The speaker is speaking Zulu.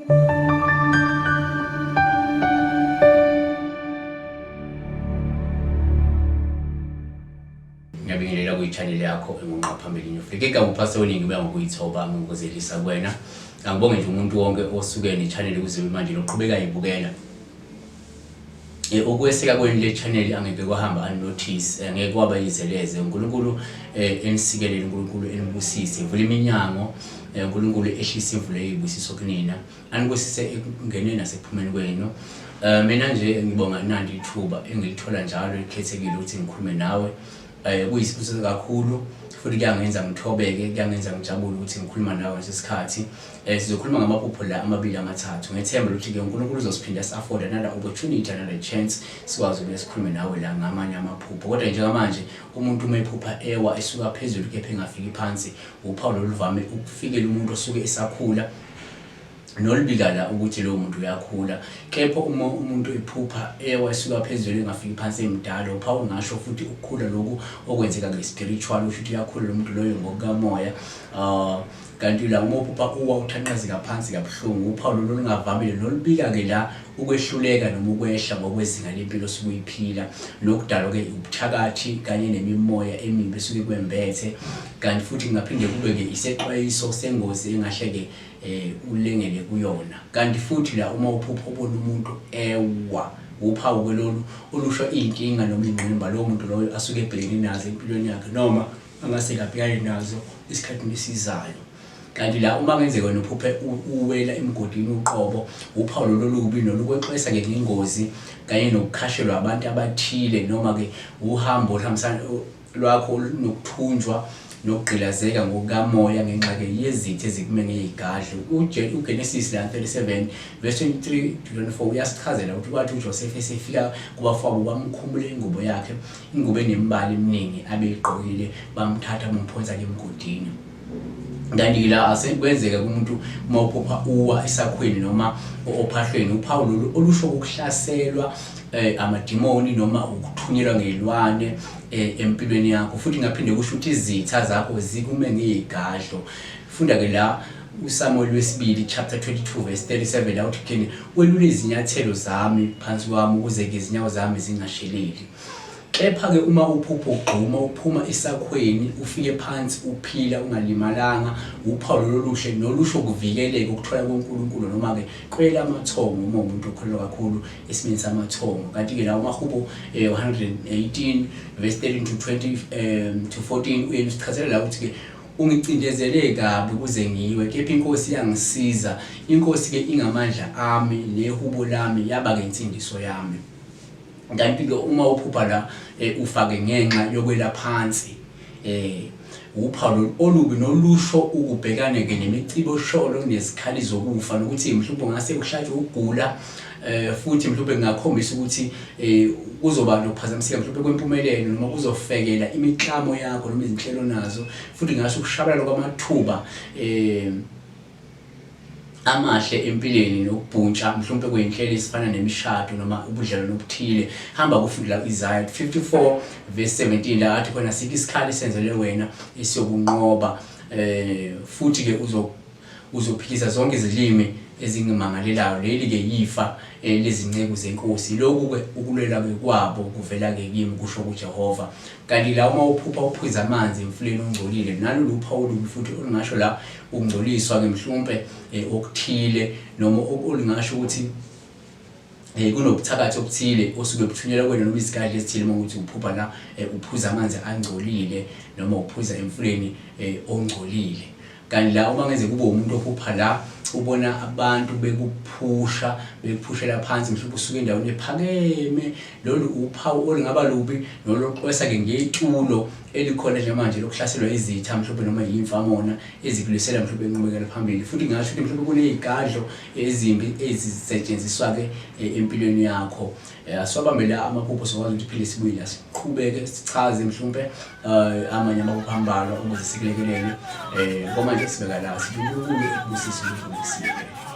Ngiyabingelela kwi-channel yakho engunqa phambili New Igama uPastor Weningi ubuya ngokuyithoba ngokuzelisa kuwena. Angibonge nje umuntu wonke osuke ne-channel kuze manje noqhubeka ibukela. Ukweseka kwenu le channel angeke kwahamba unnotice, angeke kwaba yizeleze. uNkulunkulu enisikelele, uNkulunkulu enibusise, vula iminyango, uNkulunkulu ehlise imvula eyibusiso kunina. Anibusise ekungeneni nasekuphumeni kwenu. Mina nje ngibonga nandi ithuba engilithola njalo elikhethekile ukuthi ngikhulume nawe. Kuyisibusiso kakhulu futhi kuyangenza ngithobeke, kuyangenza ngijabule ukuthi ngikhuluma nawe ngalesi sikhathi. Sizokhuluma ngamaphupho la amabili amathathu. Ngethemba ukuthi-ke uNkulunkulu uzosiphinda si-afford another opportunity, another chance sikwazi ukuthi sikhulume nawe la ngamanye amaphupho. Kodwa njengamanje umuntu uma ephupha ewa esuka phezulu kepha engafiki phansi, uphawu loluvame ukufikela umuntu osuke esakhula nolubika la ukuthi lowo muntu uyakhula. Kepha uma umuntu ephupha ewa esuka phezulu engafiki phansi emdala, uphawu ngasho futhi ukukhula lokhu okwenzeka nge-spiritual, usho ukuthi uyakhula lo muntu loyo ngokukamoya. Kanti la uma uphupha uwa uthanqazeka phansi kabuhlungu, uphawu lolu olungavamile nolubika-ke la ukwehluleka noma ukwehla ngokwezinga lempilo osuke uyiphila, nokudalwa-ke ubuthakathi kanye nemimoya emibi esuke kwembethe. Kanti futhi kungaphinde kube-ke isexwayiso sengozi engahle-ke ulengele kuyona. Kanti futhi la uma uphupha ubona umuntu ewa, uphawu-ke lolu olusho iy'nkinga noma iy'ngqinamba lowo muntu loyo asuke ebhekene nazo empilweni yakhe noma angase abhekane nazo esikhathini esizayo. Kanti la uma kungenzeka wena uphuphe uwela emgodini uqobo, uphawu lolu olubi nolukwexwayisa-ke ngengozi kanye nokukhashelwa abantu abathile noma-ke uhambo oluhambisana lwakho olunokuthunjwa nokugqilazeka ngokukamoya ngenxa-ke yezitha ezikume ngeyigadlo. UGenesis la 37 verse 23 to 24 uyasichazela ukuthi kwathi uJoseph esefika kubafowabo bamkhumula ingubo yakhe, ingubo enemibala eminingi abeyigqokile, bamthatha bamphonsa-ke emgodini. Kanti la asekwenzeka kumuntu uma uphupha uwa esakhweni noma ophahlweni, uphawu lolu olusho ukuhlaselwa amadimoni noma ukuthunyelwa ngey'lwane empilweni yakho. Futhi ngaphinde kusho ukuthi izitha zakho zikume ngeyigadlo. Funda-ke la uSamuel wesibili chapter 22 verse 37 la uthi khene welule izinyathelo zami phansi kwami ukuze-ke izinyawo zami zingasheleli. Kepha-ke uma uphupha ugxuma uphuma esakhweni ufike phansi uphila ungalimalanga, wuphawu lolo oluhle nolusho ukuvikeleka okuthola kuNkulunkulu noma-ke kwelamathongo uma umuntu okholelwa kakhulu esimeni samathongo. Kanti-ke lawo mahubo 118 verse 13 to 20 to 14 uyena usichazela la ukuthi-ke ungicindezele kabi kuze ngiwe, kepha iNkosi yangisiza. INkosi-ke ingamandla ami nehubo lami, yaba-ke insindiso yami. Kanti-ke uma uphupha la ufake ngenxa yokwela phansi uphawu olubi nolusho ukubhekane-ke nemicibosholo nezikhali zokufa nokuthi mhlawumbe ungase uhlatshwe ukugula futhi mhlawumbe kungakhombisa ukuthi kuzoba nokuphazamiseka mhlawumbe kwempumelelo noma kuzofekela imiklamo yakho noma izinhlelo nazo, futhi ngasho ukushabalala kwamathuba amahle empilweni nokubhuntsha mhlawumbe kuyinhlelo ezifana nemishado noma ubudlelwano obuthile. Hamba kufundela u-Isaya 54 verse 17 la athi khona sikho isikhali senzelwe wena esiyokunqoba, futhi-ke uzophikisa zonke izilimi ezingimangalelayo. Leli-ke yifa lezinceku zeNkosi, lokhu-ke ukulwela-ke kwabo kuvela-ke kimi, kusho uJehova. Kanti la uma uphupha uphuza amanzi emfuleni ongcolile, nalolu uphawu olubi futhi olungasho la ukungcoliswa-ke mhlawumpe okuthile noma olungasho ukuthi kunobuthakathi obuthile osuke buthunyelwa kuwena noma izigadla ezithile uma ukuthi uphupha la uphuza amanzi angcolile noma uphuza emfuleni ongcolile. Kanti la uma ngeze kube umuntu ophupha la ubona abantu bekuphusha bekuphushela phansi mhlawumbe usuke endaweni ephakeme, lolu uphawu olungaba lubi noloxwesa-ke ngetulo elikhona njengamanje lokuhlaselwa izitha mhlawumbe noma yimfamona ezikulwisela mhlawumbe enqubekela phambili. Futhi ngingasho ukuthi mhlawumbe kuney'gadlo ezimbi ezisetshenziswa-ke empilweni yakho. Asiwabambe la amaphupho sokwazi ukuthi phinde sibuye la siqhubeke sichaze mhlawumbe amanye amaphupho ambalwa ukuze sikulekelele. Kwamanje sibeka la sithi uNkulunkulu ekubusise, uNkulunkulu ekusikelele.